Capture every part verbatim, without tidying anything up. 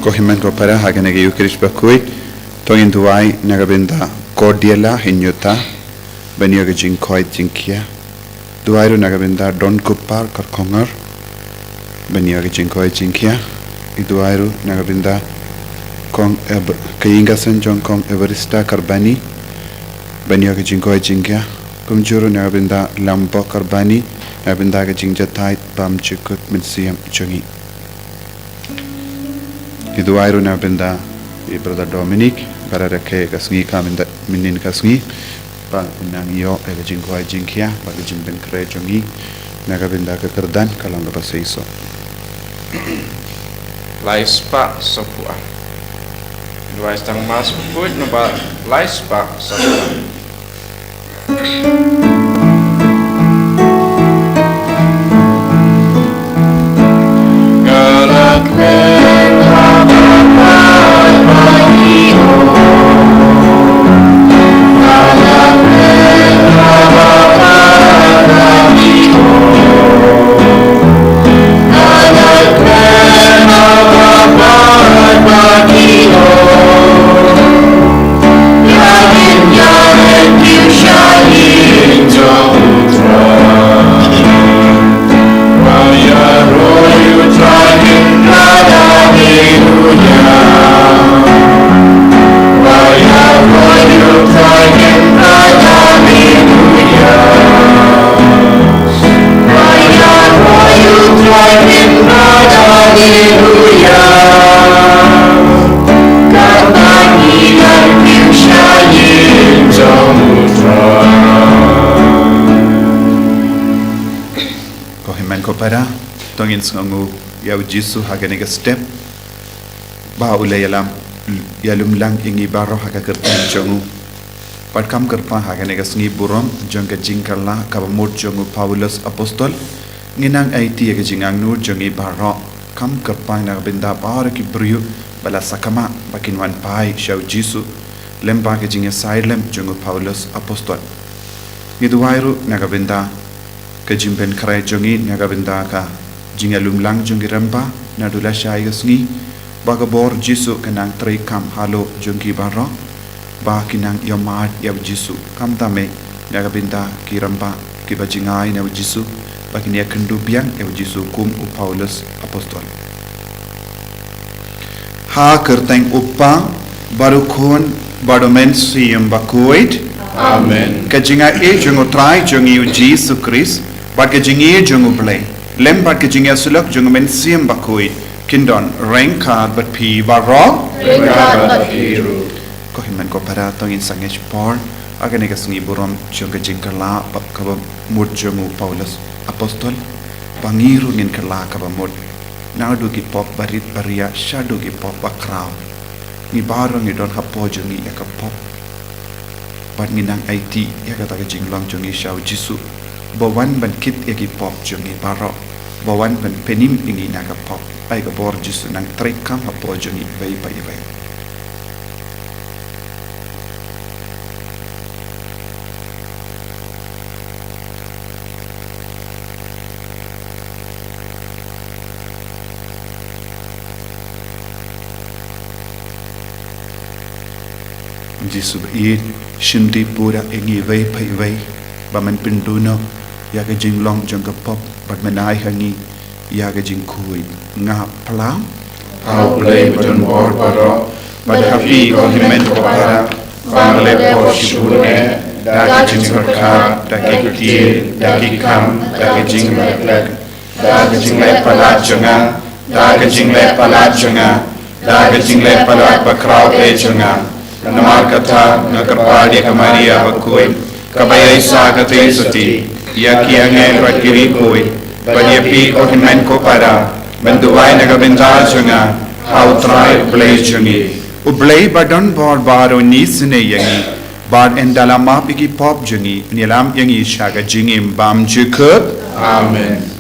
Ko hynmen ko para, ha kane ka Eucharist bakhuid to ngin duwai na ka bynta Cordiela Hinyuta ban ïoh ka jingkoit jingkhiah. Duwai ruh na ka bynta Don Kupar Karkhongar ban ïoh ka jingkoit jingkhiah. I duwai ruh na ka bynta Kong Eb-, ka ïing ka sem jong Kong Evarista Karbani ban ïoh ka jingkoit jingkhiah. Kumjuh ruh na ka bynta Lambok Karbani na ka bynta ka jingjahthait bymjukut mynsiem jong ngi. I duwai ruh na ka bynta i Brother Dominic, ba la rakhe ka sngi ka mynta, mynnin ka sngi, ba un nang ïoh ïa ka jingkoit jingkhiah bad ka jingpynkhreh jong ngi na ka bynta ka kyrdan ka long kaba seisoh. Lai spah saphew ar. Duwai tang Mass bakhuid nambar lai spah saphew ar. Ko hynmen ko para, to ngin sngewnguh ïa u Jisu ha kane ka step ba u la ïalam, ïalum lang ïa ngi baroh ha ka kyrteng jong u. Bad kam kyrpang ha kane ka sngi burom jong ka jingkylla kaba mut jong u Paulus Apostol, ngin nang aiti ïa ka jingangnud jong ngi baroh. Kam kyrpang na ka bynta baroh ki briew ba la sakma ba kin wan phai sha u Jisu lem bad ka jingïasaid lem jong u Paulus Apostol. Ngi duwai ruh na ka bynta ka jingpynkhreh jong ngi na ka bynta ka jingïalum lang jong ki rymba naduh lashai ka sngi, ba ka bor Jisu kan nang treikam halor jong ki baroh, ba kin nang ïohmad ïa u Jisu, khamtam eh na ka bynta ki rymba kiba jngai na u Jisu, ba kin ïakynduh biang ïa u Jisu kum u Paulus Apostol. Ha ka kyrteng u Kpa, bad u Khun, bad u Mynsiem Bakhuid. Amen. Ka jingaiei jong u Trai jong ngi u Jisu Khrist, bad ka jingïeit jong u Blei, lem bad ka jingïasyllok jong u Mynsiem Bakhuid, kin don ryngkat bad phi baroh. Ryngkat bad phi ruh. Ko hynmen ko para, to ngin sangeh por ha kane ka sngi burom jong ka jingkylla ba kaba mut jong u Paulus Apostol, ba ngi ruh ngin kylla kaba mut naduh ki pop barit baria shaduh ki pop bakhraw. Ngi baroh ngi don hapoh jong ngi ïa ka pop, bad ngin nang aiti ïa kata ka jinglong jong ngi sha u Jisu, ba wan ban kit ïa ki pop jong ngi baroh, ba wan ban pynim ïa ngi na ka pop. Ai ka bor Jisu nang treikam hapoh jong ngi iwei pa iwei. Jisu ba ïeit, shim tip pura ïa ngi iwei pa iwei, ba men pynduh noh ïa ka jinglong jong ka pop, bad men ai ha ngi ïa ka jingkhuid. Nga phla ha U Blei badonbor baroh, bad ha phi ko hynmen ko para, ba nga la pop shibun eh, da ka jingpyrkhat, da ki ktien, da ki kam, da ka jingleh palat, da ka jingleh palat jong nga, da ka jingleh palat jong nga, da ka jingleh palat bakhraw eh jong nga. Namar kata nga kyrpad ïa ka Maria bakhuid, kaba ïaishah katei shatei ïa ki angel bad ki riewkhuid, bad ïa phi ko hynmen ko para, ban duwai na ka bynta jong nga ha U Trai U Blei jong ngi. U Blei ba don bor baroh un isynei ïa ngi, bad un da la map ïa ki pop jong ngi, un ïalam ïa ngi sha ka jingim bymjukut. Amen.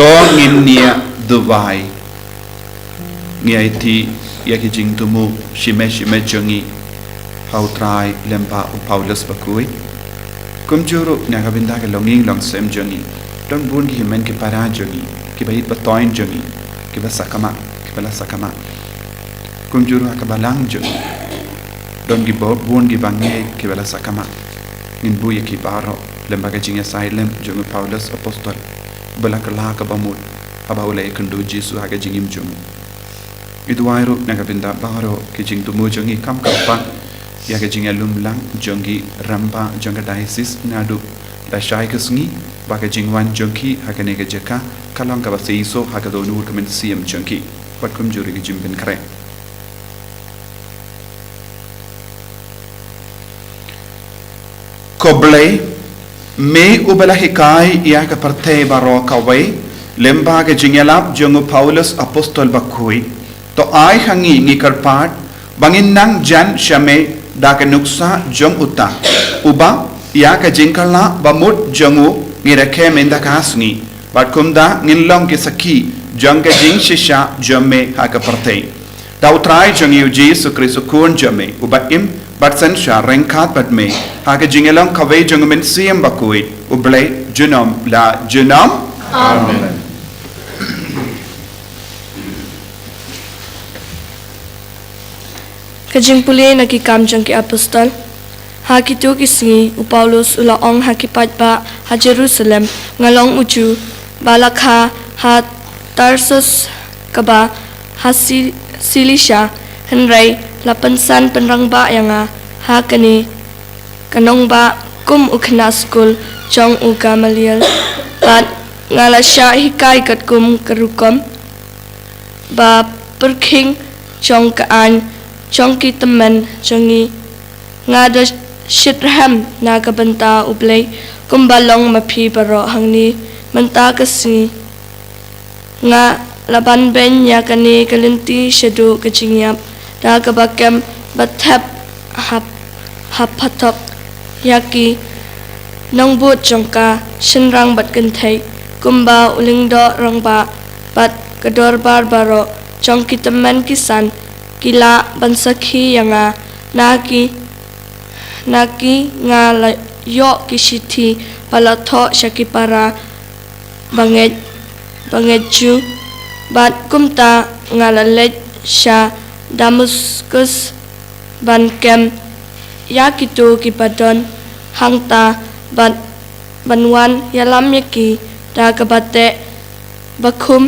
To ngin ïa duwai. Ngi aiti ïa ki jingthmu shimet shimet jong ngi ha U Trai lem bad u Paulus bakhuid. Kumjuh ruh na ka bynta ka longïing longsem jong ngi, don bun ki hynmen ki para jong ngi, kiba ïeit ba thoiñ jong ngi, kiba sakma, kiba la sakma. Kumjuh ruh ha ka balang jong ngi, don ki bun ki bangeit kiba la sakma. Ngin buh ïa ki baroh lem bad ka jingïasaid lem jong u Paulus apostol, ba la kylla kaba mut haba u la ïakynduh Jisu ha ka jingim jong u. Ngi duwai ruh na ka bynta baroh ki jingthmu jong ngi, kam ka pat ïa ka jingïalum lang jong ki rangbah jong ka diocese naduh lashai ka sngi, ba ka jingwan jong ki ha kane ka jaka ka long kaba shisha ha ka dohnud ka mynsiem jong ki. Bad kumjuh ruh ki jingpynkhreh. Ko Blei, Me uba la hikai ïa ka pyrthei baroh kawei lyngba ka jingïalap jong u Paulus apostol bakhuid. To ai ha ngi ngi kyrpad ba ngin nang jan sha me da ka nuksa jong uta uba ïa ka jingkylla bamut jong u ngi rakhe mynta ka sngi. Bad kumta ngin long ki sakhi jong ka jingshisha jong me ha ka pyrthei. Da u Trai jong ngi u Jisu Khrist u Khun jong me uba im bad synshar ryngkat bad me ha ka jingïalong kawei jong u Mynsiem Bakhuid, u Blei junom la junom. Amen. Ka jingpule na ki Kam jong ki Apostol. Ha kito ki sngi u Paulus u la ong ha ki paidbah ha Jerusalem, nga long u Jiw ba la kha ha Tarsus kaba ha Si- Silisia, hynrei la pynsan pynrangbah ïa nga ha kane ka nongbah kum u khynnah skul jong u Gamaliel. Bad nga la shah hikai katkum ka rukom ba pyrkhing jong ka aiñ jong ki tymmen jong ngi. Nga da shitrhem na ka bynta u Blei kumba long ma phi baroh hangne mynta ka sngi. Nga la ban beiñ ïa kane ka lynti shaduh ka jingïap da kaba kem ba thep ha- ha phatok ïa ki nongbud jong ka shynrang bad kynthei, kumba u lyngdoh rangbah bad ka dorbar baroh jong ki tymmen ki san ki lah ban sakhi ïa nga. Na ki na ki nga la ïoh ki shithi ba la thoh sha ki para bangeit bangeit Jiw. Bad kumta nga la leit sha Damaskus ban kem ïa kito kiba don hangta bad ban wan ïalam ïa ki da kaba teh bakhum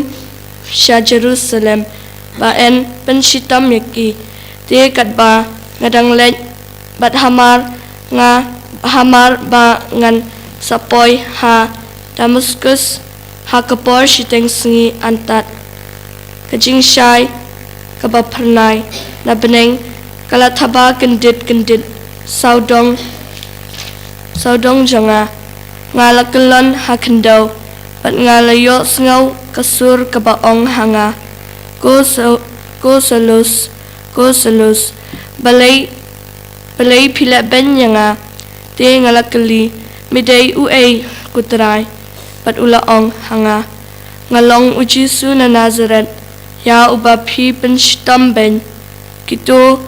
sha Jerusalem ba yn pynshitom ïa ki. Te katba nga dang leit bad hamar nga hamar ba ngan sa poi ha Damaskus ha ka por shiteng sngi antad, ka jingshai kaba phyrnai na bneng ka la thaba kyndit kyndit sawdong sawdong jong nga. Nga la kyllon ha khyndew bad nga la ïohsngew ka sur kaba ong ha nga, ko Sa- ko Saulus, ko Saulus, balei balei phi leh beiñ ïa nga? Te nga la kylli, me dei uei ko Trai? Bad u la ong ha nga, nga long u Jisu na Nasaret ïa uba phi pynshitom beiñ. Kito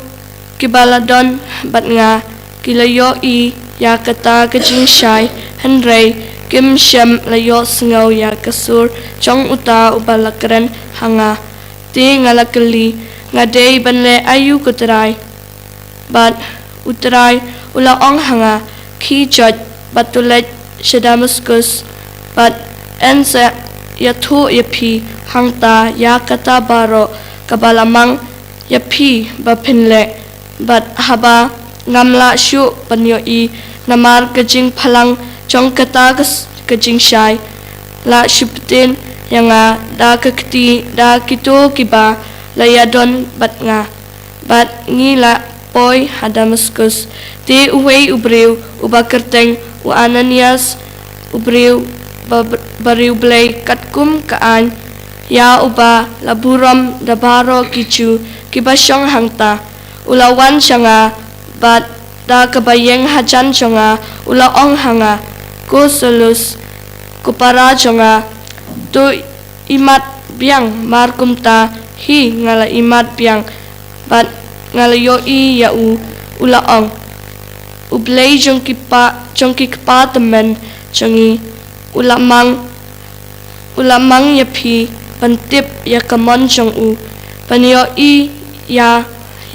kiba la don bad nga ki la ïohi ïa kata ka jingshai, hynrei kim shym la ïohsngew ïa ka sur jong uta uba la kren ha nga. Te nga la kylli, nga dei ban leh aïu ko Trai? Bad u Trai u la ong ha nga, khie joit bad to leit sha Damaskus, bad yn sa ïathuh ïa phi hangta ïa kata baroh kaba la mang ïa pha ba phin leh. Bad haba ngam lah shuh ban ïohi namar ka jingphalang jong kata ka s- ka jingshai, la shu btin ïa nga da ka kti da kito kiba la ïadon bad nga. Bad ngi la poi ha Damaskus. Te uwei u briew uba kyrteng u Ananias, u briew ba- bariewblei katkum ka aiñ, ïa uba la burom da baroh ki Jiw kiba shong hangta, u la wan sha nga bad da kaba ïeng hajan jong nga u la ong ha nga, ko Saulus, ko para jong nga, to imat biang. Mar kumta hi nga la imat biang bad nga la ïohi ïa u. U la ong, u Blei jong ki pa- jong ki kpa tymmen jong ngi u la mang u la mang ïa phi ban tip ïa ka mon jong u, ban ïohi ïa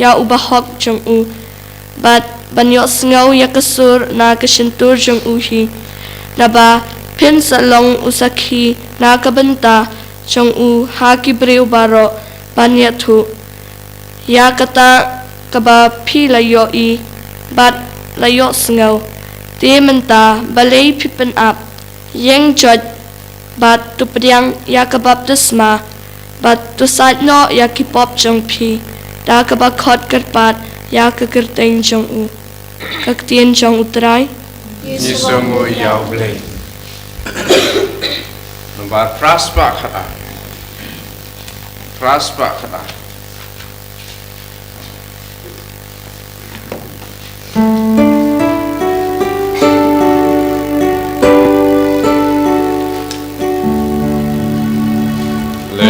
ïa u bahok jong u, bad ban ïohsngew ïa ka sur na ka shyntur jong u hi. Naba phin sa long u sakhi na ka bynta jong u ha ki briew baroh ban ïathuh ïa kata kaba phi la ïohi bad la ïohsngew. Te mynta balei phi pynap? Ïeng joit bad to pdiang ïa ka baptisma bad to sait noh ïa ki pop jong phi da kaba khot kyrpad ïa ka kyrteng jong u. Ka ktien jong u Trai. Ngi sngewnguh ïa U Blei. Nambar phra spah khatar. Phra spah khatar.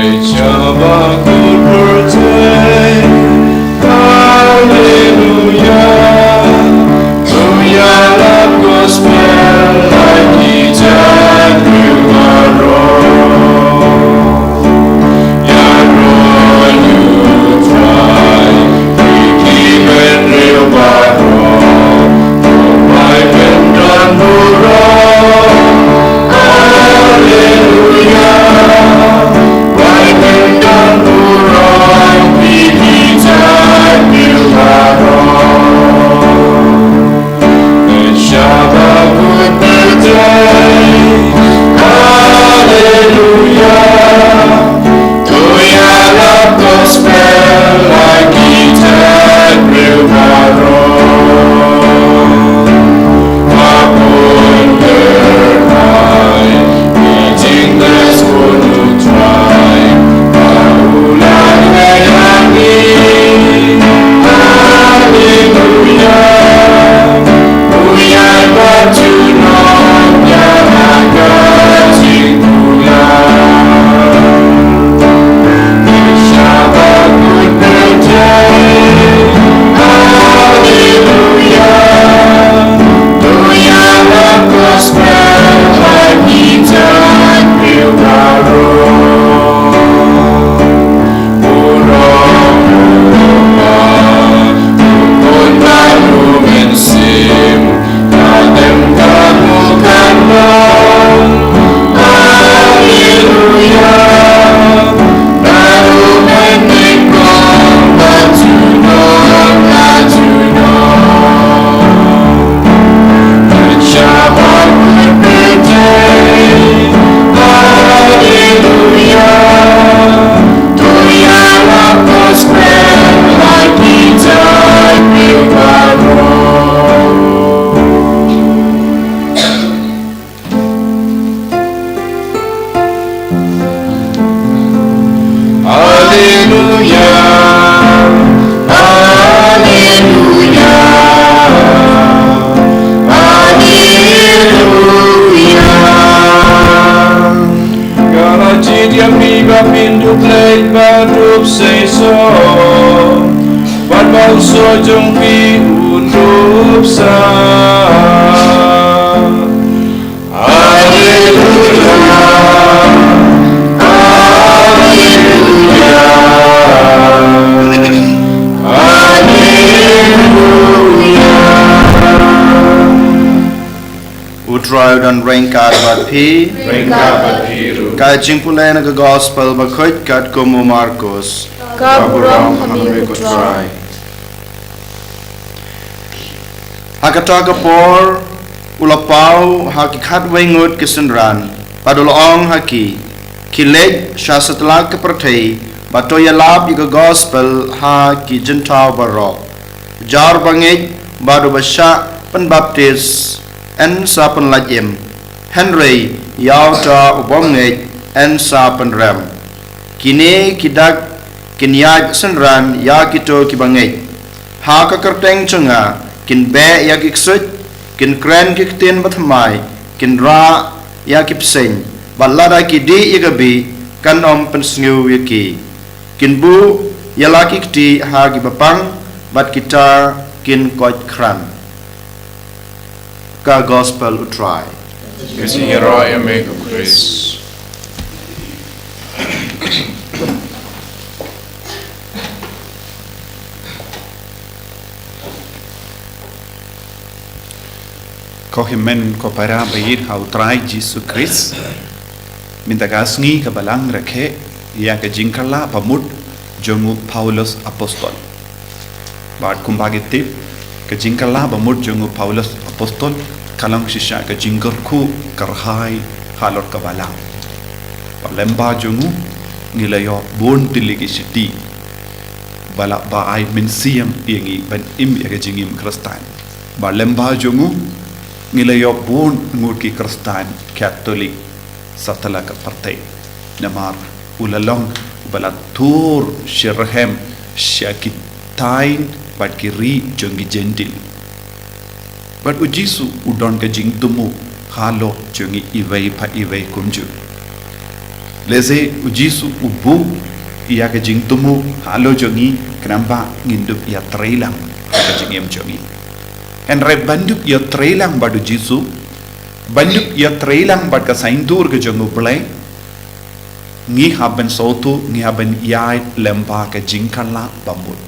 Hallelujah. Hallelujah. Hallelujah. Hallelujah. Hallelujah. Ka la jied ïa phi ba phin dup leit bad dup seisoh, bad ba u soh jong phi un dup sah. Hallelujah. Hallelujah. Hallelujah. U Trai u don ryngkat bad phi. Ryngkat bad phi ruh. Ka jingpule na ka gospel bakhuid katkum u Markos. Ka burom ha me ko Trai. Ha kata ka por, u la paw ha ki khatwei ngut ki synran, bad u la ong ha ki, khie leit sha satlak ka pyrthei, bad to ïalap ïa ka gospel ha ki jynthaw baroh. Jar ba ngeit bad uba shah pynbaptis, yn sa pynlait im. Hynrei ïa uta u bym ngeit, yn sa pynrem. Kine ki dak kin ïaid synran ïa kito kiba ngeit. Ha ka kyrteng jong nga, kin beh ïa ki ksuid, kin kren ki ktien bathymmai, kin rah ïa ki bseiñ, bad lada ki dih ïa ka bih, kan ym pynsngew ïa ki. Kin buh ïa la ki kti ha kiba pang, bad kita kin koit khran. Ka gospel u Trai. Ka jingïaroh ïa me ko Khrist. Ko hynmen ko para ba ïeit ha u Trai Jisu Khrist. Mynta ka sngi ka Balang rakhe ïa ka jingkylla ba mut jong u Paulus Apostol. Bad kumba ngi tip, ka jingkylla ba mut jong u Paulus Apostol ka long shisha ka jingkyrkhu kyrhai halor ka Balang. Ba lyngba jong u ngi la ïoh bun tylli ki shithi ba la ba ai mynsiem ïa ngi ban im ïa ka jingim Khristan. Ba lyngba jong u Ngi la ïoh bun ngut ki Khristan Katholik satlak ka pyrthei. Namar u la long uba la tur shitrhem sha ki thaiñ bad ki ri jong ki Jentil. Bad u Jisu u don ka jingthmu halor jong ngi iwei pa iwei kumjuh. Lehse u Jisu u buh ïa ka jingthmu halor jong ngi khnang ba ngin dup ïatreilang ha ka jingim jong ngi. Hynrei ban dup ïatreilang bad u Jisu, ban dup ïatreilang bad ka saiñdur ka jong u Blei, ngi hap ban sngewthuh, ngi hap ban ïaid lyngba ka jingkylla ba mut.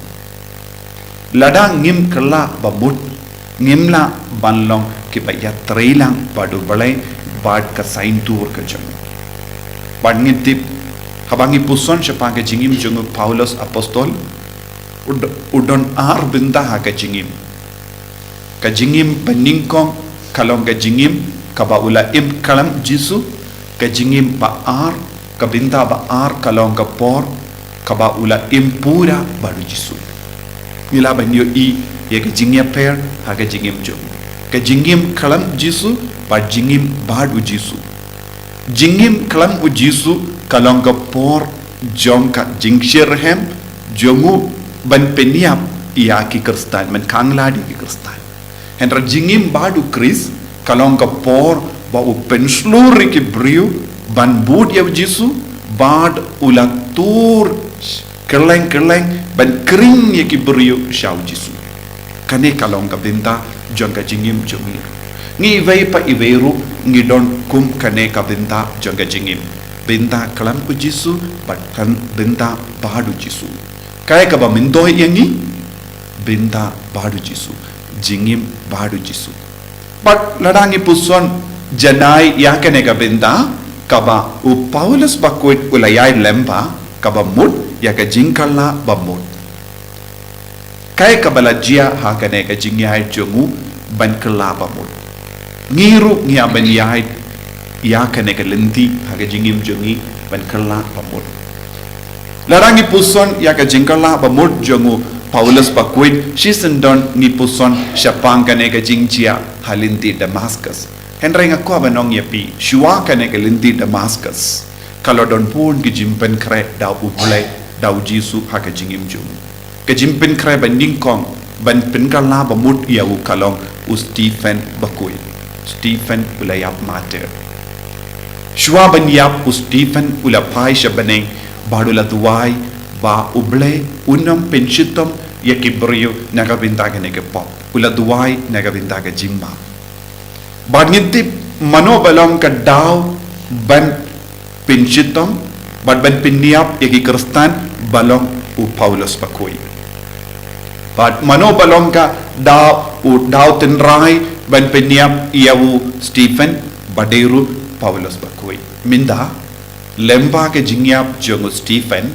Lada ngim kylla ba mut, ngim lah ban long kiba ïatreilang bad u Blei bad ka saiñdur ka jong u. Bad ngi tip, haba ngi puson shaphang ka jingim jong u Paulus Apostol, u d-, u don ar bynta ha ka jingim. Ka jingim banyngkong ka long ka jingim kaba u la im khlem u Jisu, ka jingim ba ar, ka bynta ba ar ka long ka por kaba u la im pura bad u Jisu. Ngi lah ban ïohi ïa ka jingïapher ha ka jingim jong u. Ka jingim khlem u Jisu bad jingim bad u Jisu. Jingim khlem u Jisu ka long ka por jong ka jingshitrhem jong u ban pynïap ïa ki Khristan, ban khang lad ïa ki Khristan. Hynrei jingim bad u Khrist ka long ka por ba u pynshlur ïa ki briew ban bud ïa u Jisu, bad u la tur kylleng kylleng ban khring ïa ki briew sha u Jisu. Kane ka long ka bynta jong ka jingim jong ngi. Ngi iwei pa iwei ruh ngi don kum kane ka bynta jong ka jingim. Bynta khlem u Jisu bad khlem bynta bad u Jisu. Kaei kaba myntoi ïa ngi? Bynta bad u Jisu. Jingim bad u Jisu. Bad lada ngi puson janai ïa kane ka bynta kaba u Paulus Bakhuid u la ïaid lyngba kaba mut ïa ka jingkylla ba mut. Kaei kaba la jia ha kane ka jingïaid jong u ban kylla ba mut? Ngi ruh ngi hap ban ïaid ïa kane ka lynti ha ka jingim jong ngi ban kylla ba mut. Lada ngi puson ïa ka jingkylla ba mut jong u Paulus Bakhuid, shisyndon ngi puson shaphang kane ka jingjia ha lynti Damascus. Hynrei nga kwah ban ong ïa phi, shuwa kane ka lynti Damascus, ka la don bun ki jingpynkhreh da u Blei, da u Jisu ha ka jingim jong u. Ka jingpynkhreh banyngkong ban pynkylla ba mut ïa u ka long u Stephen Bakhuid. Stephen u la ïap martyr. Shuwa ban ïap u Stephen u la phai sha bneng bad u la duwai ba u Blei un ym pynshitom ïa ki briew na ka bynta kane ka pop. U la duwai na ka bynta ka jingma. Bad ngi tip mano ba long ka daw ban pynshitom bad ban pynïap ïa ki Khristan ba long u Paulus Bakhuid. Bad mano ba long ka daw, u daw tynrai ban pynïap ïa u Stephen? Ba dei ruh Paulus Bakhuid. Mynta lyngba ka jingïap jong u Stephen,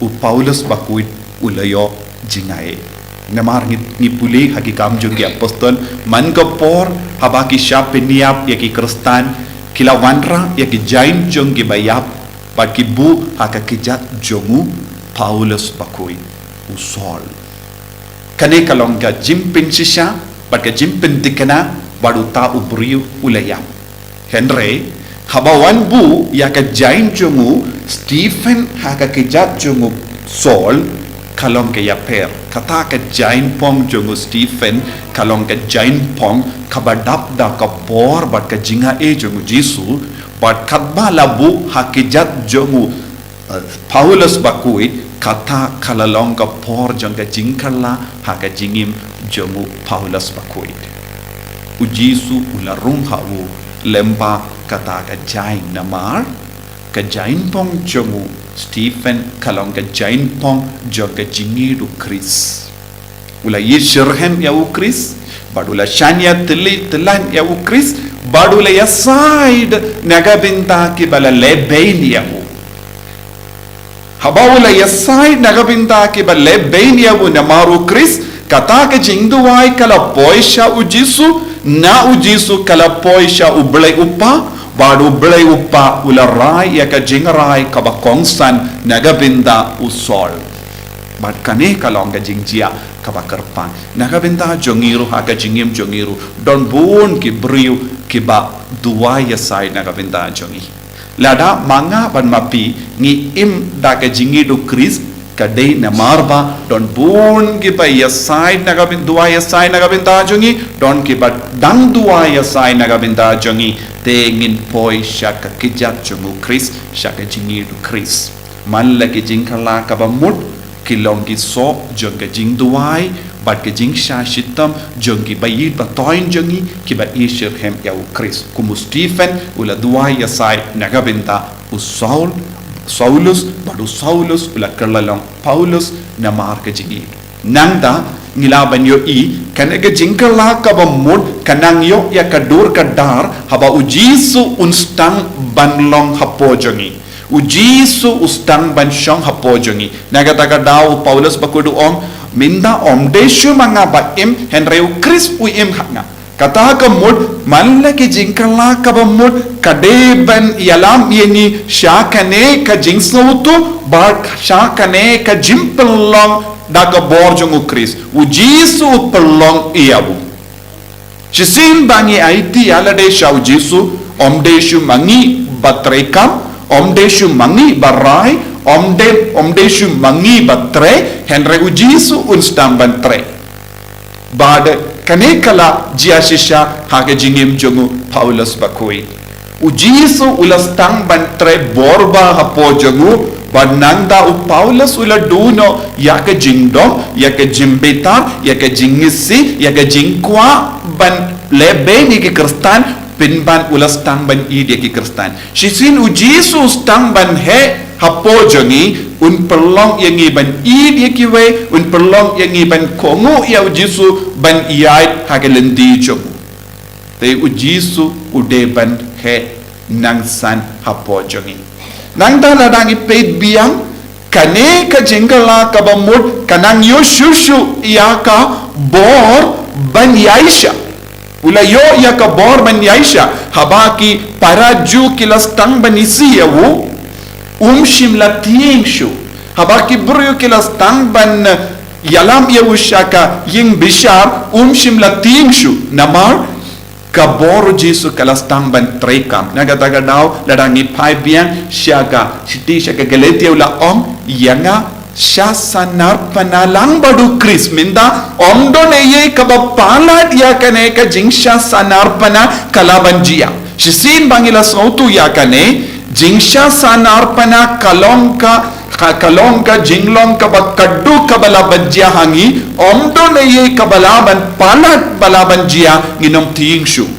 u Paulus Bakhuid u la ïoh jingaiei. Namar ngi, ngi pule ha ki Kam jong ki Apostol, man ka por haba ki shah pynïap ïa ki Khristan, ki la wanrah ïa ki jaiñ jong kiba ïap bad ki buh ha ka kjat jong u Paulus Bakhuid, u Saul. Kane ka long ka jingpynshisha bad ka jingpynthikna bad uta u briew u la ïap. Hynrei haba wan buh ïa ka jaiñ jong u Stephen ha ka kjat jong u Saul, ka long ka ïapher. Kata ka jaiñphong jong u Stephen ka long ka jaiñphong kaba dap da ka bor bad ka jingaiei jong u Jisu, bad katba la buh ha kjat jong u Paulus Bakhuid, kata ka la long ka por jong ka jingkylla ha ka jingim jong u Paulus Bakhuid. U Jisu u la rung ha u lyngba kata ka jaiñ, namar ka jaiñphong jong u Stephen ka long ka jaiñphong jong ka jingïeit u Khrist. U la ïeit shitrhem ïa u Khrist, bad u la shaniah tylli tyllan ïa u Khrist, bad u la ïasaid na ka bynta kiba la lehbeiñ ïa u. Haba u la ïasaid na ka bynta kiba lehbeiñ ïa u namar u Khrist, kata ka jingduwai ka la poi sha u Jisu, na u Jisu ka la poi sha u Blei u Kpa, bad u Blei u Kpa u la rai ïa ka jingrai kaba kongsan na ka bynta u Saul. Bad kane ka long ka jingjia kaba kyrpang. Na ka bynta jong ngi ruh ha ka jingim jong ngi ruh don bun ki briew kiba duwai ïasaid na ka bynta jong ngi. Lada ma nga bad ma phi ngi im da ka jingïeit u Khrist, ka dei namar ba don bun kiba ïasaid na ka byn-, duwai ïasaid na ka bynta jong ngi, don kiba dang duwai ïasaid na ka bynta jong ngi, te ngin poi sha ka kjat jong u Khrist, sha ka jingïeit u Khrist. Man la ki jingkylla kaba mut ki long ki soh jong ka jingduwai bad ka jingshah shitom jong ki ba ïeit ba thoiñ jong ngi kiba ïeit shitrhem ïa u Khrist. Kum u Stephen u la duwai ïasaid na ka bynta u Saul, Saulus, bad u Saulus u la kylla long Paulus namar ka jingïeit. Nangta ngi lah ban ïohi kane ka jingkylla kaba mut ka nang ïoh ïa ka dur ka dar haba u Jisu un sdang ban long hapoh jong ngi. U Jisu u sdang ban shong hapoh jong ngi. Na kata ka daw u Paulus bakhuid u ong, mynta ym dei shuh ma nga ba im, hynrei u Khrist u im ha nga. Kata ka mut man la ki jingkylla kaba mut ka dei ban ïalam ïa ngi sha kane ka jingsngewthuh bad sha kane ka jingpynlong da ka bor jong u Khrist. U Jisu u pynlong ïa u. Shisien ba ngi aiti ïa lade sha u Jisu, ym dei shuh ma ngi ba trei kam, ym dei shuh ma ngi ba rai, ym dei, ym dei shuh ma ngi ba trei, hynrei u Jisu un sdang ban trei. Bad kane ka la jia shisha ha ka jingim jong u Paulus bakhuid. U Jisu u la sdang ban trei bor bha hapoh jong u, bad nangta u Paulus u la duh noh ïa ka jingdom, ïa ka jingbitar, ïa ka jingisih, ïa ka jingkwah ban leh beiñ ïa ki Khristan, pynban u la sdang ban ïeit ïa ki Khristan. Shisien u Jisu u sdang ban heh hapoh jong ngi, un pynlong ïa ngi ban ïeit ïa kiwei, un pynlong ïa ngi ban kohnguh ïa u Jisu ban ïaid ha ka lynti jong u. Te u Jisu u dei ban heh nangsan hapoh jong ngi. Nangta lada ngi peit biang, kane ka jingkylla kaba mut ka nang ïoh shuh shuh ïa ka bor ban ïaishah. U la ïoh ïa ka bor ban ïaishah haba ki para Jiw ki la sdang ban isih ïa u, um shym la tieng shuh. Haba ki briew ki la sdang ban, eh, ïalam ïa u sha ka ïing bishar, um shym la tieng shuh. Namar ka bor u Jisu ka la sdang ban treikam. Na kata ka daw lada ngi phai biang sha ka shithi sha ka Galatia u la ong, ïa nga shah sahnarphna lang bad u Khrist. Mynta ym don eiei kaba palat ïa kane ka jingshah sahnarphna ka la ban jia. Shisien ba ngi la sngewthuh ïa kane, jingshah sahnarphna ka long ka, ka, ka long ka jinglong kaba khatduh kaba la ban jia ha ngi, ym don eiei kaba la ban palat ba la ban jia, ngin ym tieng shuh.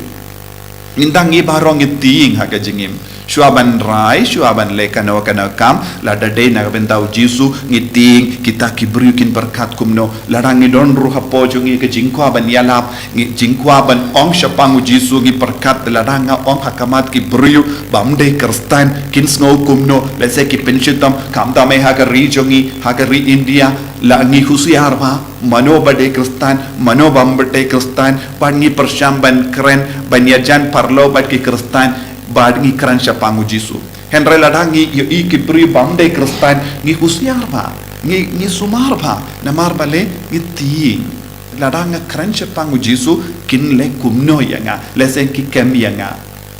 Mynta ngi baroh ngi tieng ha ka jingim. Shuwa ban rai, shuwa ban leh kano kano kam, lada dei na ka bynta u Jisu ngi tieng, kita ki briew kin pyrkhat kumno, lada ngi don ruh hapoh jong ngi ka jingkwah ban ïalap, ngi jingkwah ban ong shaphang u Jisu, ngi pyrkhat lada nga ong ha khmat ki briew bym dei Khristan kin sngew kumno, lehse ki pynshitom, khamtam eh ha ka ri jong ngi, ha ka ri India, la ngi husiar bha, mano ba dei Khristan, mano bym dei Khristan, bad ngi pyrshang ban kren, ban ïajan paralok bad ki Khristan, bad ngi kren shaphang u Jisu. Hynrei lada ngi ïohi ki briew bym dei Khristan, ngi husiar bha, ngi, ngi sumar bha, namar balei, ngi tieng. Lada nga kren shaphang u Jisu, kin leh kumno ïa nga, lehse ki kem ïa nga,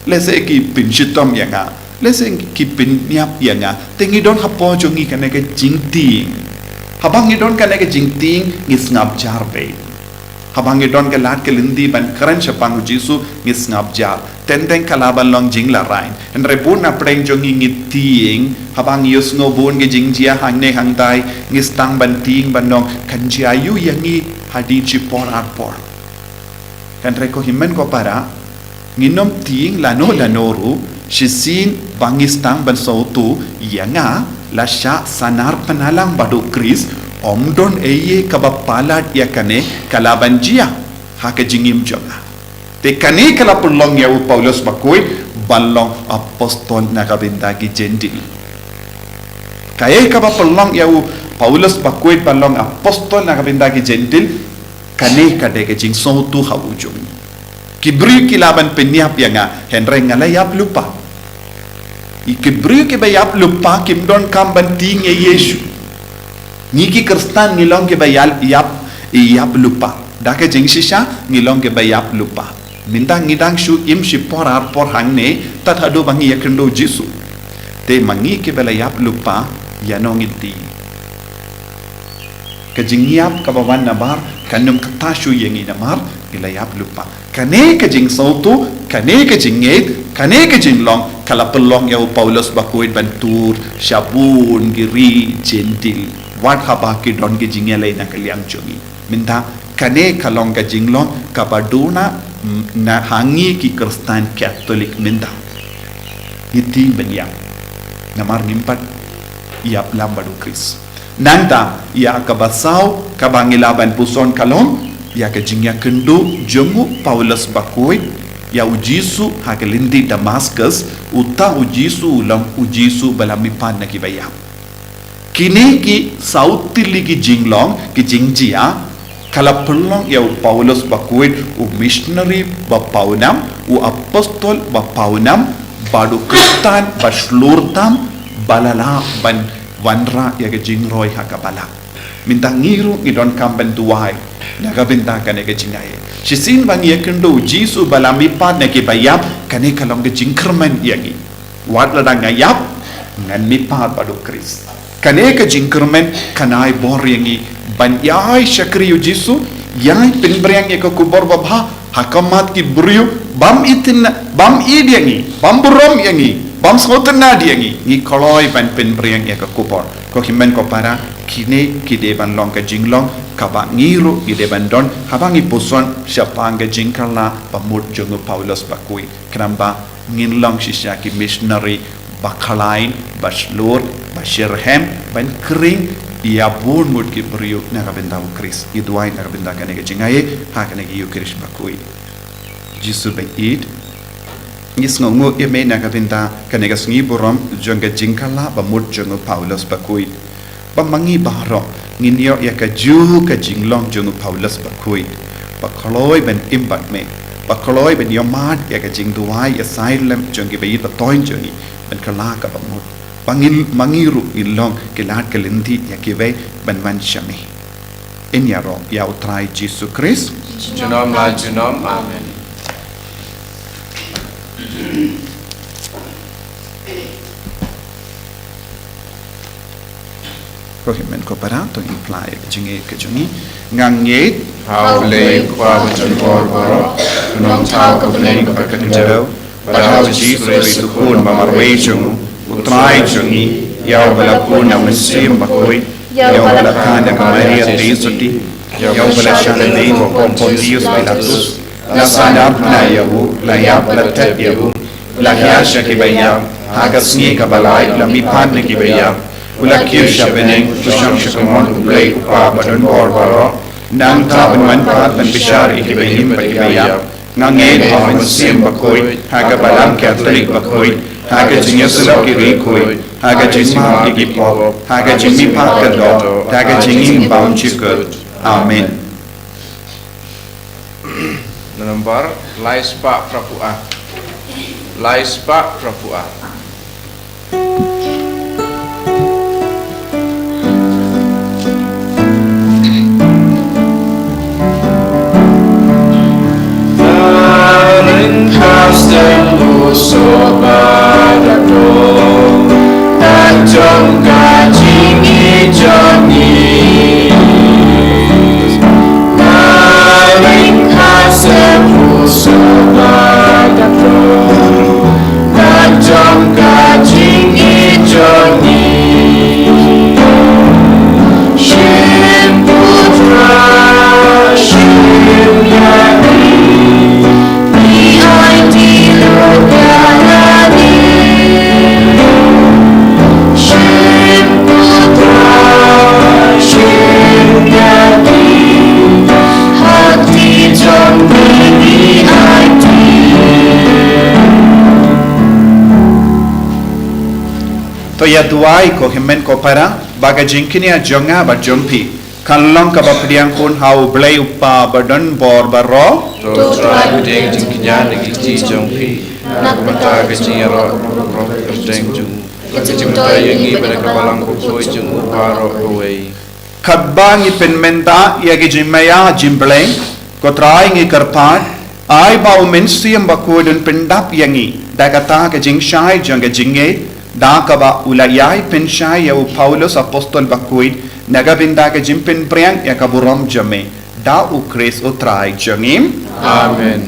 lehse ki pynshitom ïa nga, lehse ki pynïap ïa nga, te ngi don hapoh jong ngi kane ka jingtieng. Haba ngi don kane ka jingtieng, ngi sngap jar beit. Haba ngi don ka lad ka lynti ban kren shaphang u Jisu, ngi sngap jar. Teng teng ka lah ban long jinglarai. Hynrei bun na pdeng jong ngi ngi tieng, haba ngi ïohsngew bun ki jingjia hangne hangtai, ngi sdang ban tieng ban ong, kan jia aïu ïa ngi hadien shipor arpor. Hynrei ko hynmen ko para, ngin ym tieng lano lano ruh, shisien ba ngi sdang ban sngewthuh, ïa nga, la shah sahnarphna lang bad u Khrist, ym don eiei kaba palat ïa kane, ka lah ban jia ha ka jingim jong nga. Te kane ka la pynlong ïa u Paulus bakhuid ban long apostol na ka bynta ki Jentil. Kaei kaba pynlong ïa u Paulus bakhuid ban long apostol na ka bynta ki Jentil, kane ka dei ka jingsngewthuh ha u jong u. Ki briew ki lah ban pynïap ïa nga, hynrei nga la ïap lypa. Ki briew kiba ïap lypa kim donkam ban tieng ïa Jisu. Ngi ki Khristan ngi long kiba ïap, ïap, ïap lypa. Da ka jingshisha ngi long kiba ïap lypa. Mynta ngi dang shu im shipor arpor hangne tad haduh ba ngi ïakynduh Jisu. Te ma ngi kiba la ïap lypa, ïano ngin die? Ka jingïap kaba wan nabar kan ym kata shuh ïa ngi namar ngi la ïap lypa. Kane ka jingsngewthuh, kane ka jingngeit, kane ka jinglong ka la pynlong ïa u Paulus Bakhuid ban tur sha bun ki ri Jentil, wat haba ki don ki jingïaleh na ka liang jong ngi. Mynta kane ka long ka jinglong kaba duna, mm, na ha ngi ki Khristan Katholik mynta. Ngi tieng ban ïap namar ngim pat ïap lang bad u Khrist. Nangta ïa kaba saw kaba ngi lah ban puson ka long ïa ka jingïakynduh jong u Paulus Bakhuid ïa u Jisu ha ka lynti Damaskus, uta u Jisu u long u Jisu ba la mihpat na kiba ïap. Kine ki saw tylli ki jinglong ki jingjia ka la pynlong ïa u Paulus Bakhuid u missionary ba pawnam, u apostol ba pawnam, bad u Khristan ba shlur tam ba la lah ban wanrah ïa ka jingroi ha kaba lah. Mynta ngi ruh ngi donkam ban duwai na ka bynta kane ka jingaiei. Shisien ba ngi ïakynduh u Jisu ba la mihpat na kiba ïap, kane ka long ka jingkyrmen ïa ngi. Wat lada nga ïap, ngan mihpat bad u Khrist. Kane ka jingkyrmen kan ai bor ïa ngi ban ïai shakri ïa u Jisu, ïai pynbriang ïa ka khubor babha ha khmat ki briew bym ithuh, bym ïeit ïa ngi, bym burom ïa ngi, bym sngewtynnad ïa ngi. Ngi kloi ban pynbriang ïa ka khubor. Ko hynmen ko para, kine ki dei ban long ka jinglong kaba ngi ruh ngi dei ban don haba ngi puson shaphang ka jingkylla ba mut jong u Paulus Bakhuid. Khnang ba ngin long shisha ki missionary ba khlaiñ, ba shlur, ba shitrhem, ban khring ïa bun ngut ki briew na ka bynta u Khrist. Ngi duwai na ka bynta kane ka jingaiei ha kane ka Ïukharist Bakhuid. Jisu ba ïeit, ngi sngewnguh ïa me na ka bynta kane ka sngi burom jong ka jingkylla ba mut jong u Paulus Bakhuid. Ba ma ngi baroh ngin ïoh ïa kajuh ka jinglong jong u Paulus Bakhuid, ba kloi ban im bad me, ba kloi ban ïohmad ïa ka jingduwai ïa saitlem jong kiba ïeit ba thoiñ jong ngi, ban kylla kaba mut, ba ngin, ma ngi ruh ngin long ki lad ka lynti ïa kiwei ban wan sha me. Yn ïaroh ïa u Trai Jisu Khrist. Junom la junom. Amen. Ko hynmen ko para, to ngin phla ïa ka jingngeit ka jong ngi. Nga ngeit ha U Blei U Kpa badonbor baroh, U Nongthaw ka bneng kaba kynthei, bad ha U Jisu Khrist U Khun ba marwei jong U, U Trai jong ngi, ïa uba la bun na U Mynsiem Bakhuid, ïa uba la kha na ka Maria Theisotti, ïa uba la shah lynti ha u Pontius Pilatus, la sahnarphna ïa u, la ïap, la thep ïa u, la hiar sha kiba ïap, ha ka sngi kaba lai la mihpat na kiba ïap, u la kiew sha bneng, u shong sha kamon U Blei U Kpa badonbor baroh, nangta un wan pat ban bishar ïa kiba im bad kiba ïap. Nga ngeit ha U Mynsiem Bakhuid, ha ka Balang Katholik Bakhuid, ha ka jingïasyllok ki riewkhuid, ha ka jingmap ïa ki pop, ha ka jingmihpat ka doh, ha ka jingim bymjukut. Amen. Nombar lai spah phra phew ar. Lai spah phra phew ar. To ïa duwai ko hynmen ko para, ba ka jingkñia jong nga bad jong phi kan long kaba pdiang khun ha U Blei U Kpa badonbor baroh. To Trai pdiang jingkñia na ki kti jong phi, na ka bynta ka jingïaroh ka pyrthei jong u, ka jingmyntoi ïa ngi bad ka Balang Bakhuid jong u baroh kawei. Katba ngi pynmynta ïa ki jingmaïa jong U Blei, ko Trai ngi kyrpad, ai ba U Mynsiem Bakhuid un pyndap ïa ngi, da kata ka jingshai jong ka jingngeit, da kaba u la ïai pynshai ïa u Paulus apostol bakhuid, na ka bynta ka jingpynphriang ïa ka burom jong me, da U Khrist U Trai jong ngi. Amen.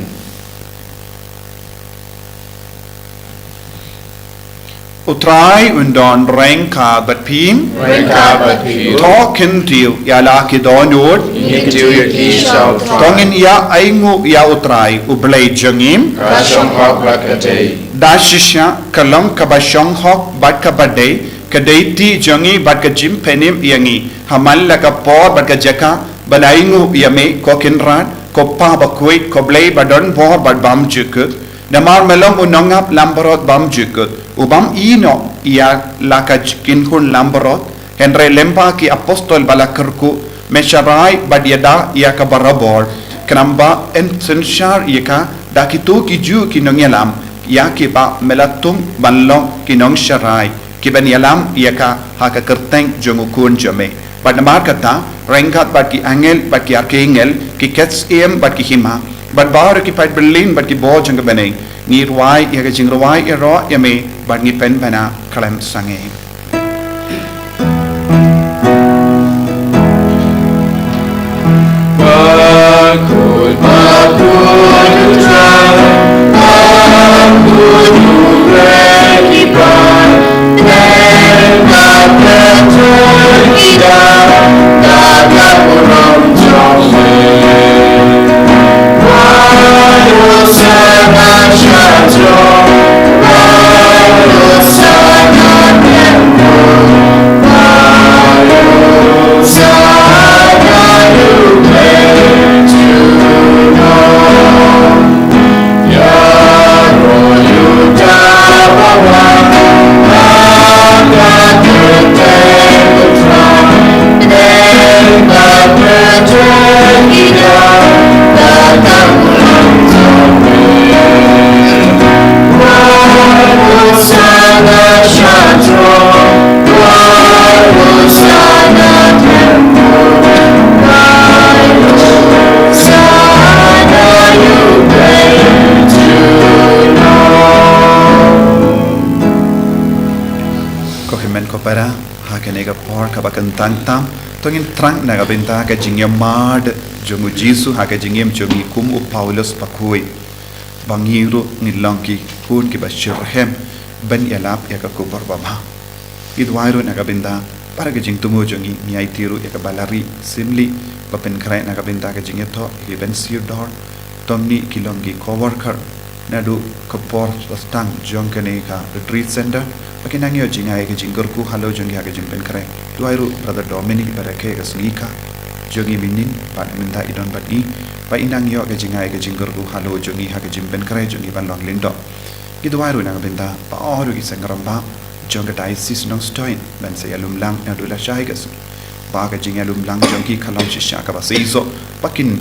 U Trai un don ryngkat bad phi. Ryngkat bad phi. To khyndiat ïa la ki dohnud. Ngin khyndiat ïa ki sha U Trai. To ngin ïa ainguh ïa U Trai U Blei jong ngi. Ka shong hok bad ka dei. Da shisha ka long kaba shong hok bad kaba dei, ka dei ti jong ngi bad ka jingpynim ïa ngi ha man la ka por bad ka jaka ban ainguh ïa me, ko Kynrad, ko Pa Bakhuid, ko Blei ba don bor bad bymjukut. Namar me long u nongap langbrot bymjukut, u bym ïehnoh ïa la ka kynhun langbrot. Hynrei lyngba ki apostol ba la kyrkhu, me sharai bad ïada ïa ka barabor, khnang ba yn synshar ïa ka da kito ki juh ki nongïalam, ïa kiba me la thung ban long ki nongsharai, kiban ïalam ïa ka ha ka kyrteng jong U Khun jong me. Bad namar kata, ryngkat bad ki angel, bad ki arkangel, ki ksiem, bad ki hima, bad baroh ki paid byllien, bad ki bor jong ka bneng, ngi rwai ïa ka jingrwai ïaroh ïa me, bad ngi pynbna khlem sangeh. Ko hynmen ko para, ha kane ka por kaba kyntang tam, to ngin thrang na ka bynta ka jingïamad jong U Jisu ha ka jingim jong ngi kum u Paulus bakhuid. Ba ngi ruh ngin long ki khun kiba shitrhem ban ïalap ïa ka khubor babha. Ngi duwai ruh na ka bynta para ka jingthmu jong ngi, ngi aiti ruh ïa ka Balari Simli ba pynkhreh na ka bynta ka jingïathoh ïa ki ban sir dor. To ngin ki long ki co-worker naduh ka por ba sdang jong kane ka retreat center, ba kin nang ïoh jngai ïa ka jingkyrkhu halor jong ngi ha ka jingpynkhreh. Duwai ruh Brother Dominic ba rakhe ïa ka sngi kha jong ngi mynnin, bad mynta i don bad ngi, ba in nang ïoh ka jngai ïa ka jingkyrkhu halor jong ngi ha ka jingpynkhreh jong ngi ban long lyngdoh. Ngi duwai ruh na ka bynta baroh ki seng rangbah jong ka Diocese Nongstoiñ ban sa ïalum lang naduh lashai ka sngi, ba ka jingïalum lang jong ki kan long shisha kaba seisoh, ba kin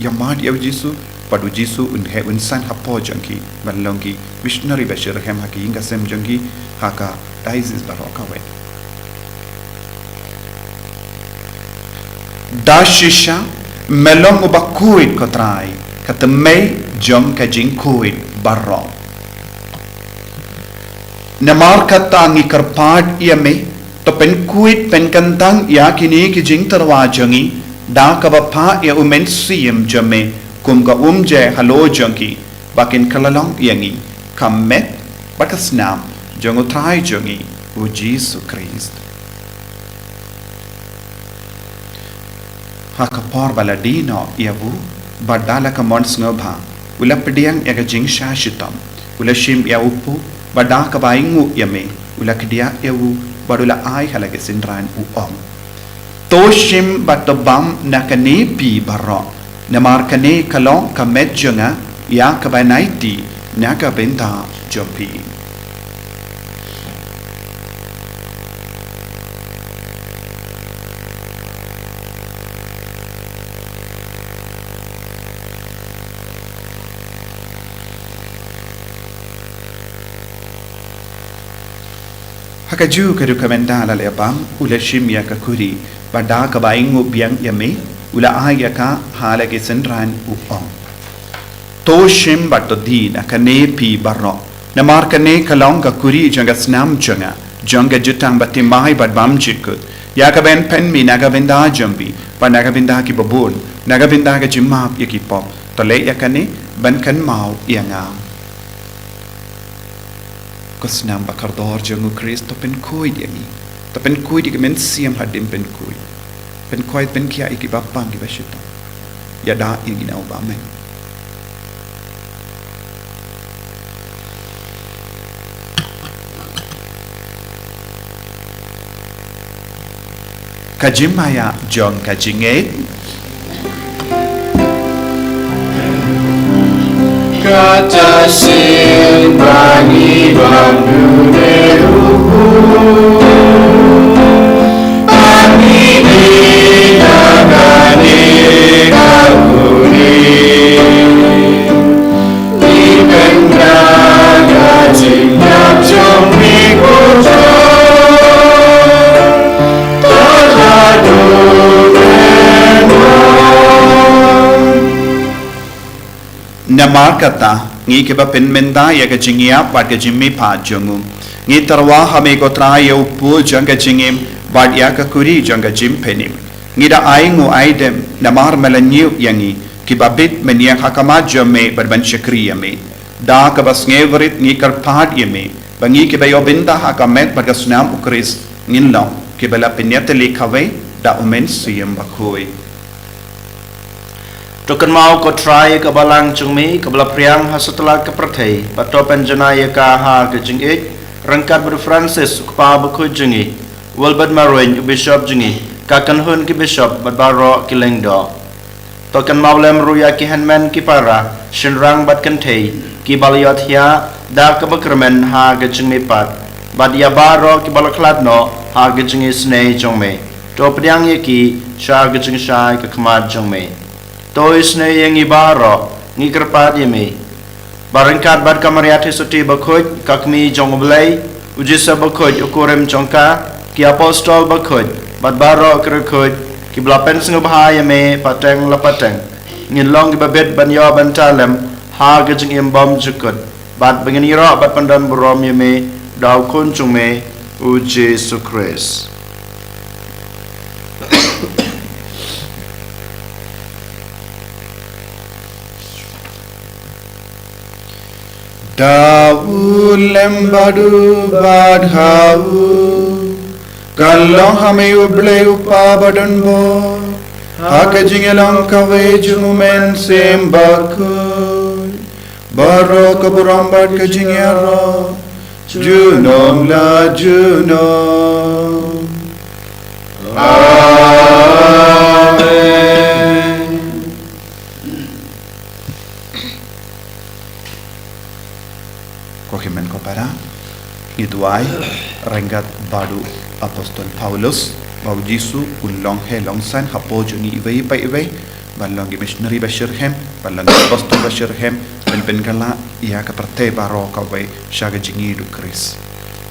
ïamad ïa U Jisu, bad U Jisu un heh un san hapoh jong ki ban long ki missionary ba shitrhem ha ki ïing ka sem jong ki ha ka diocese baroh kawei. Da shisha me long uba khuid, ko Trai, ka tymmen jong ka jingkhuid baroh. Namar kata ngi kyrpad ïa me, to pynkhuid pynkyntang ïa kine ki jingtyrwa jong ngi da kaba phah ïa U Mynsiem jong me kum ka umjai halor jong ki, ba kin kylla long ïa ngi ka met bad ka snam jong U Trai jong ngi U Jisu Khrist. Ha ka por ba la die noh ïa u, bad da la ka mon sngewbha u la pdiang ïa ka jingshah shitom, u la shim ïa u kpu, bad da kaba ainguh ïa me u la kdiah ïa u, bad u la ai ha la ki synran, u ong: To shim bad to bam na kane phi baroh, namar kane ka long ka met jong nga, ïa kaba nai tih na ka bynta jong phi. Ha kajuh ka dei ka mynta la leh bam, u la shim ïa ka khuri, Bad da kaba ainguh biang ïa me, u la ai ïa ka ha la ki synran, u ong: To shim bad to die na kane phi baroh, namar kane ka long ka kuri jong ka snam jong nga, jong ka jutang bathymmai bad bymjukut, ïa kaban pynmih na ka bynta jong phi bad na ka bynta kiba bun, na ka bynta ka jingmap ïa ki pop. To leh ïa kane ban kynmaw ïa nga. Ko snam ba kordor jong u Khrist, to pynkhuid ïa ngi. To pynkhuid ïa ka mynsiem hadien pynkhuid. Pynkhuid, pynkhiah ïa kiba pang, kiba shitom. Ïada ïa ngi na u bymman. Ka jingmaïa jong ka jingngeit. Kata sien ba ngi bam dune u, ba ngi dei na kane ka kuri. Ngi pynda ka jingïap jong ngi, ko Trai. Namar kata, ngi kiba pynmynta ïa ka jingïap bad ka jingmihpat jong u, ngi tyrwa ha me ko Trai ïa u pud jong ka jingim bad ïa ka kuri jong ka jingpynim. Ngi da ainguh aidem namar me la ñiew ïa ngi kiba bit mynñiang ha khmat jong me bad ban shakri ïa me. Da kaba sngewrit ngi kyrpad ïa me ba ngi kiba ïoh bynta ha ka met bad ka snam u Khrist ngin long kiba la pynïatylli kawei da u Mynsiem Bakhuid. To kynmaw ko Trai ïa ka balang jong me kaba la phriang ha satlak ka pyrthei, bad to pynjanai ïa ka ha ka jingïeit, ryngkat bad u Francis u kpa bakhuid jong ngi, Wilbert Marwein u bishop jong ngi, ka kynhun ki bishop bad baroh ki lyngdoh. To kynmaw lem ruh ïa ki hynmen ki para, shynrang bad kynthei, kiba la ïohthiah da kaba kyrmen ha ka jingmihpat, bad ïa baroh kiba la khlad noh ha ka jingisynei jong me. To pdiang ïa ki sha ka jingshai ka khmat jong me. To isynei ïa ngi baroh, ngi kyrpad ïa me, ba ryngkat bad ka Maria Theisotti bakhuid, ka Kmie jong u Blei, u Joseph bakhuid u kurim jong ka, ki apostol bakhuid, bad baroh ki riewkhuid kiba la pynsngewbha ïa me pateng la pateng, ngin long kiba bit ban ïoh bynta lem ha ka jingim bymjukut, bad ba ngin ïaroh bad pyndonburom ïa me da u Khun jong me u Jisu Khrist. Da u lem bad u bad ha u, kan long ha me u Blei u Kpa badonbor, ha ka jingïalong kawei jong u Mynsiem Bakhuid, baroh ka burom bad ka jingïaroh junom la junom. Amen. Ko hynmen ko para, ngi duwai ryngkat bad u Apostol Paulus ba u Jisu un long heh long san hapoh jong ngi iwei pa iwei, ban long ki missionary ba shitrhem, ban long ki apostol ba shitrhem, ban pynkylla ïa ka pyrthei baroh kawei sha ka jingïeit u Khrist.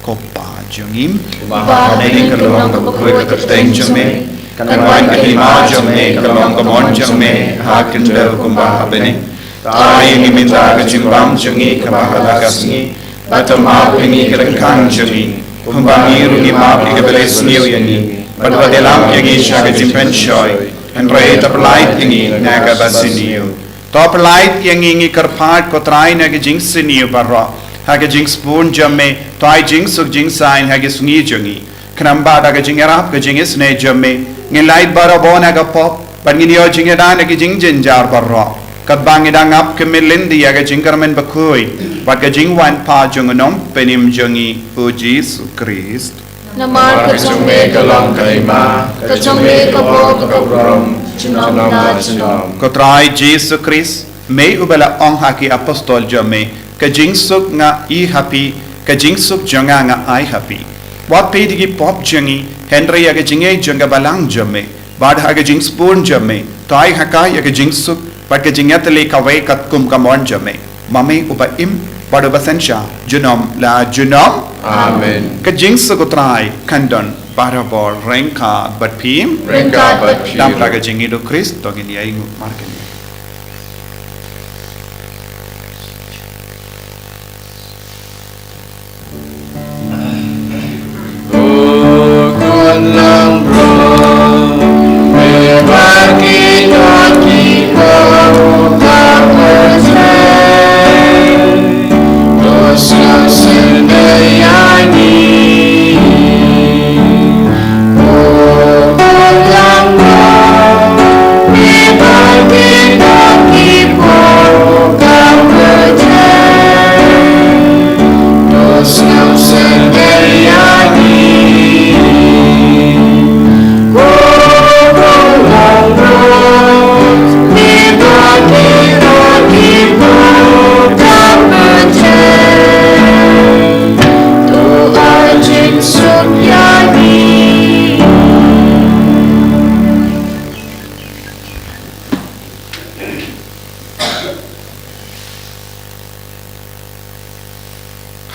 Ko Pa jong ngi, uba ha bneng, ka long ka bakhuid ka kyrteng jong me, kan wan ka hima jong me, kan long ka mon jong me ha khyndew kumba ha bneng. To ai ïa ngi mynta ka jingbam jong ngi kaba ha la ka sngi, bad to map ïa ngi ki ryngkang jong ngi, kumba ngi ruh ngi map ïa kiba leh sniew ïa ngi, bad wat ïalam ïa ngi sha ka jingpynshoi, hynrei to pyllait ïa ngi na kaba sniew. To pyllait ïa ngi, ngi kyrpad ko Trai, na ka jingsniew baroh, ha ka jingsbun jong me to ai jingsuk jingsaiñ ha ki sngi jong ngi. Khnang ba da ka jingïarap ka jingisynei jong me, ngin lait barabor na ka pop, bad ngin ïoh jingïada na ki jingjynjar baroh, katba ngi dang ap khmih lynti ïa ka jingkyrmen bakhuid bad ka jingwan pat jong u Nongpynim jong ngi u Jisu Khrist. Namar ka jong me ka long ka hima, ka jong me ka bor, ka burom junom la junom. Ko Trai Jisu Khrist, me uba la ong ha ki apostol jong me, ka jingsuk nga ai ha phi, ka jingsuk jong nga nga ai ha phi. Wat peit ïa ki pop jong ngi, hynrei ïa ka jingïeit jong ka balang jong me, bad ha ka jingsbun jong me to ai ha ka ïa ka jingsuk bad ka jingïatylli kawei katkum ka mon jong me, ma me uba im bad uba synshar junom la junom. Amen. Ka jingsuk u Trai kan don Parabor, ryngkat bad phi. Ryngkat bad phi. Dam bad ka jingïeid u Khrist, to ngin ïa ïnguh markane.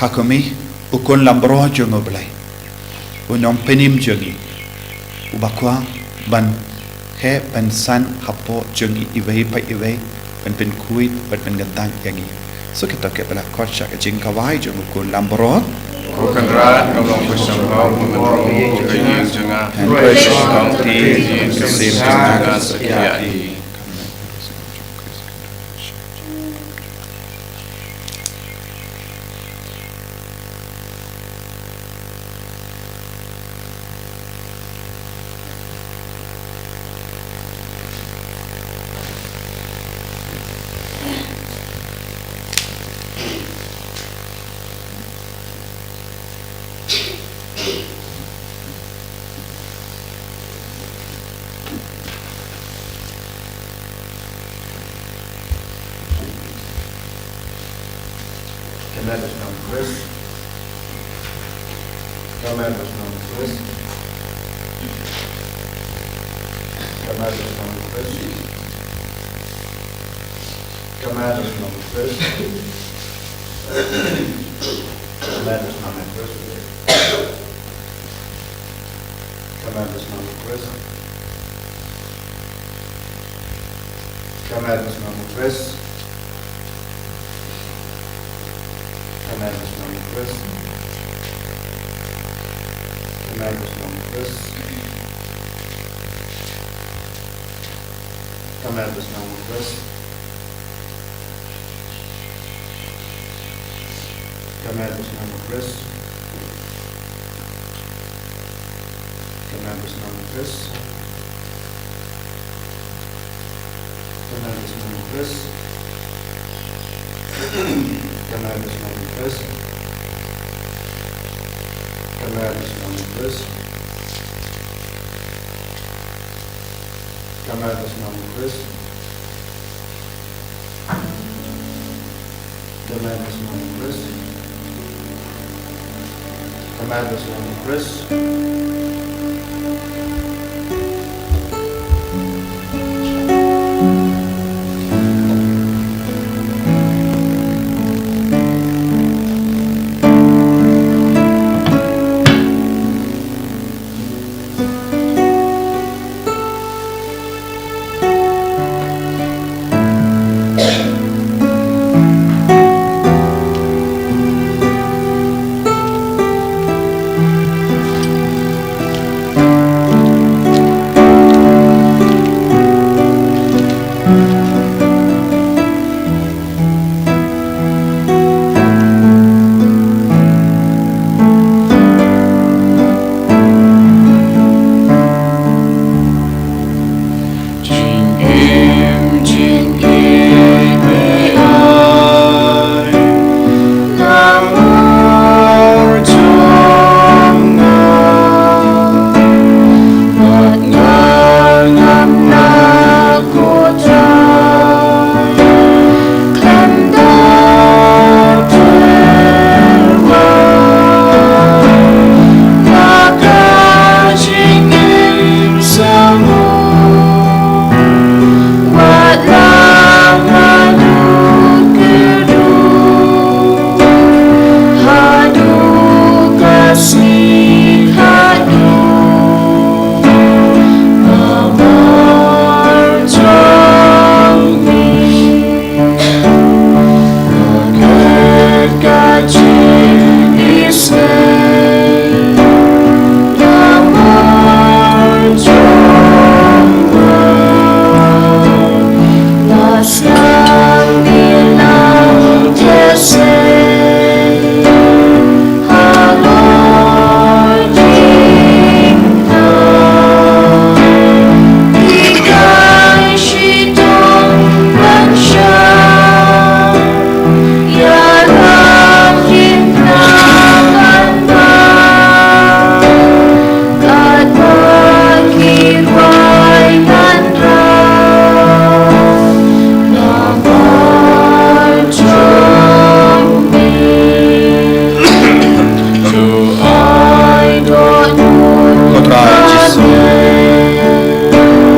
Ha kumne, u khun langbrot jong U Blei, u nongpynim jong ngi, uba kwah ban heh ban san hapoh jong ngi iwei pa iwei, ban pynkhuid bad ban kyntang ïa ngi. Sa kito ki ba la khot sha ka jingkawei jong u khun langbrot. Ko Kynrad, ngam long ba sngewbha ba men rung ha ka ïing jong nga, hynrei sngewbha ba ka ïing ka sim jong nga sa ïa i. Ka met bad shnong Khrist. Ka met bad shnong Khrist. Ka met bad shnong Khrist. Ka met bad shnong Khrist. Ka met bad shnong Khrist. Ka met bad shnong Khrist. Ka met bad shnong Khrist. Ka met bad shnong Khrist. Ka met bad shnong Khrist. Ka met bad shnong Khrist. Ka met bad shnong Khrist. Ka met bad shnong Khrist. Ka met bad shnong Khrist. Ka met bad shnong Khrist. Ka met bad shnong Khrist. Ka met bad shnong Khrist. Ka met bad shnong Khrist. Ka met bad shnong Khrist.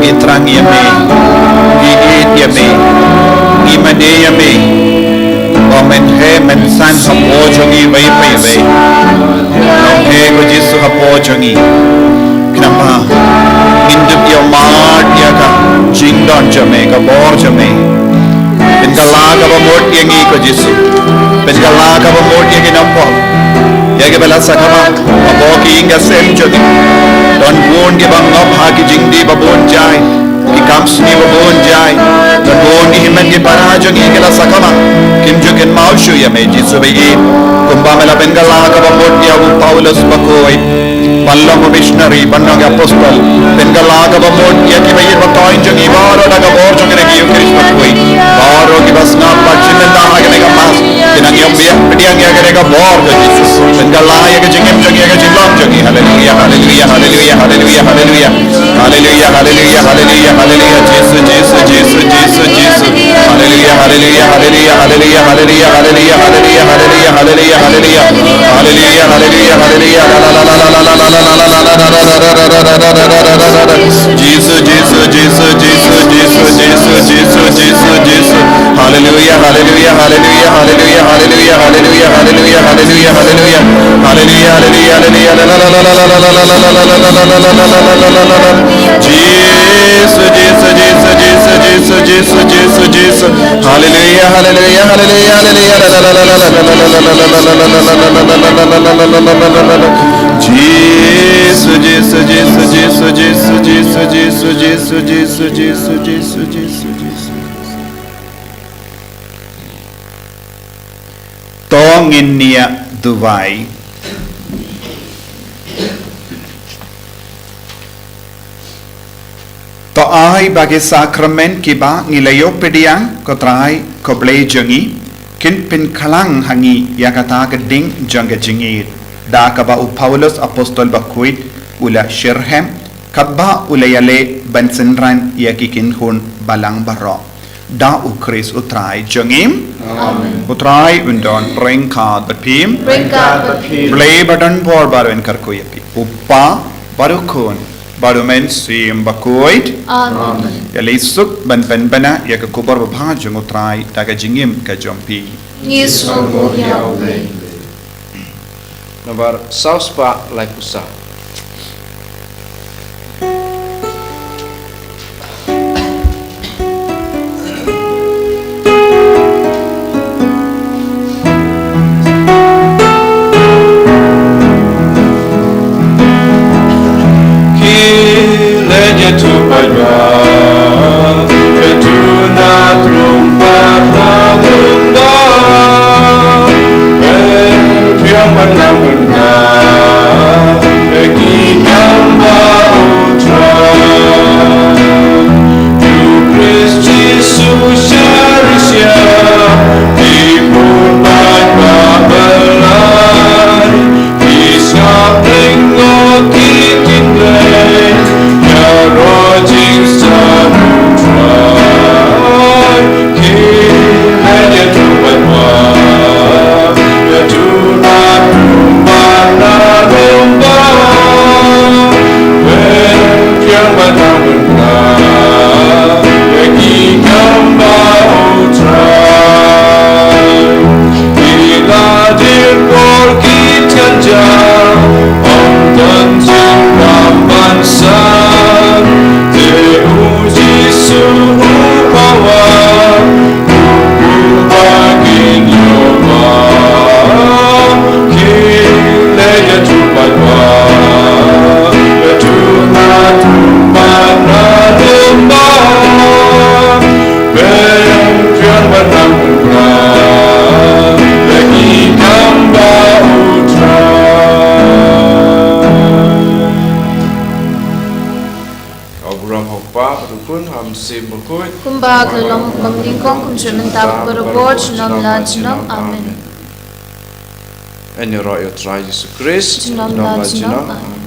Ngi thrang ïa me, ngi ïeit ïa me, ngi mane ïa me. Ba men heh men san hapoh jong ngi iwei pa iwei. Long heh ko Jisu hapoh jong ngi. Khnang ba ngin dup ïa u mad ïa ka jingdon jong me, ka bor jong me. Pynkylla ka bamut ïa ngi ko Jisu. Pynkylla ka bamut ïa ki nongpop, ïa kiba la sakma hapoh ki ïing ki sem jong ngi. Don bun kiba ngop ha ki jingdih ba bun jai, ki kam sngi ba bun jai. Don bun ki hynmen ki para jong ngi ki la sakma, kim ju kynmaw shuh ïa me Jisu ba ïeit. Kumba me la pynkylla ka bamut ïa u Paulus bakhuid ban long u missionary, ban long apostol. Pynkylla ka bamut ïa kiba ïeit ba koit jong ngi baroh da ka bor jong ka Kynrad Jisu Khrist bakhuid. Baroh kiba sngap bad shim bynta ha kane ka Mass, kin nang ïoh biang pdiang ïa kane ka bor ka Jisu. Pynkylla ïa ka jingim jong ngi, ïa ka jinglong jong ngi. Haleluia, haleluia, haleluia, haleluia, haleluia. Haleluia, haleluia, haleluia, haleluia. Jisu, Jisu, Jisu, Jisu, Jisu. Haleluia, haleluia, haleluia, haleluia, haleluia, haleluia, haleluia, haleluia, haleluia. Haleluia, haleluia, haleluia. La, la, la, la. Jisu, Jisu, Jisu, Jisu, Jisu, Jisu, Jisu, Jisu, Jisu. Haleluia, haleluia, haleluia, haleluia, haleluia, haleluia, haleluia, haleluia, haleluia. Haleluia, haleluia, haleluia. La, la, la, la. Jisu, Jisu, Jisu, Jisu, Jisu, Jisu, Jisu, Jisu. Haleluia, haleluia, haleluia, haleluia. La, la, la, la, la. Jisu, Jisu, Jisu, Jisu, Jisu, Jisu, Jisu, Jisu, Jisu, Jisu, Jisu. To ngin ïa duwai. To ai ba ki sakrament kiba ngi la ïoh pdiang, ko Trai, ko Blei jong ngi, kin pynkylla ha ngi ïa kata ka ding jong ka jingïeit, da kaba u Paulus apostol bakhuid u la shitrhem, katba u la ïaleh ban synran ïa ki kynhun balang baroh. Da u Khrist u Trai jong ngi. Amen. U Trai un don ryngkat bad phi. Ryngkat bad phi. Blei ba don bor baroh un kyrkhu ïa phi. U Kpa, bad u Khun, bad u Mynsiem Bakhuid. Amen. Ïaleh suk ban pynbna ïa ka khubor babha jong u Trai da ka jingim ka jong phi. Ngi sngewbha ïa u Blei. Nambar saw spah laiphew saw. Ka burom ha u Kpa, bad u Khun, ha u Mynsiem Bakhuid. Kumba ka la long mynnyngkong, kumjuh mynta, bad barabor, junom la junom. Amen. Yn ïaroh ïa u Trai Jisu Khrist. Junom la junom. Amen.